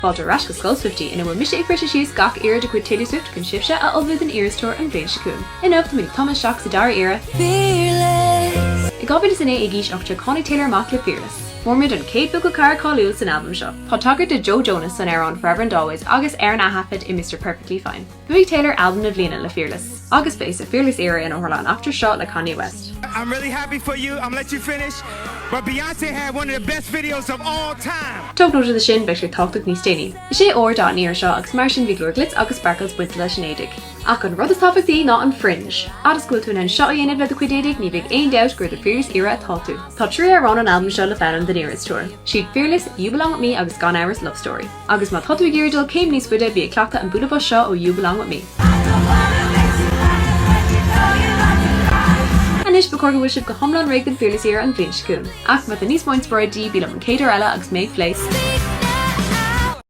Fáilte ar ais go Scoil Swiftie, ina bhfuil mise ag briseadh síos gach era de chuid Taylor Swift chun sibhse a ullmhú don Eras Tour an bhliain seo chugainn. Inniu, táimid ag tumadh isteach sa dara era. Fearless. I 2009 ag aois 18 tháinig Taylor amach le Fearless. Fuair muid an chéad buachaill cara cáiliúil san albam seo. Tá tagairt do Joe Jonas san amhrán Forever and Always agus ar an aththaifead i Mr Perfectly Fine. Bhuaigh Taylor Albam na Bliana le Fearless. Agus ba é sa Fearless era ina tharla an eachtra seo le Kanye West. I'm really happy for you, I'm let you finish, but Beyonce had one of the best videos of all time. Tóg nóta de sin, beidh sé tábhachtach níos déanaí. Is é ór dath an era seo agus mar sin bhí go leor glitz agus sparkles bainte leis an éadaigh. Ach an rud is tábhachtaí ná an fringe. Fhad is go bhfuil tú in ann seo a dhéanamh le do chuid éadaigh ní bheidh aon dabht gur The Fearless Era atá tú. Tá 3 amhrán ón albam seo le foghlaim don Eras Tour. Siad Fearless, You Belong With Me agus gan amhras Love Story. Agus má tá tú ag iarraidh dul céim níos faide, bí ag cleachtadh an bualadh bos seo ó You Belong With Me. Anois, ba chóir go bhfuil sibh go hiomlán réidh don Fearless Era an bhliain seo chugainn. Ach má tá níos mó inspioráide de dhíth, bí liom an chéad uair eile agus mé ag plé.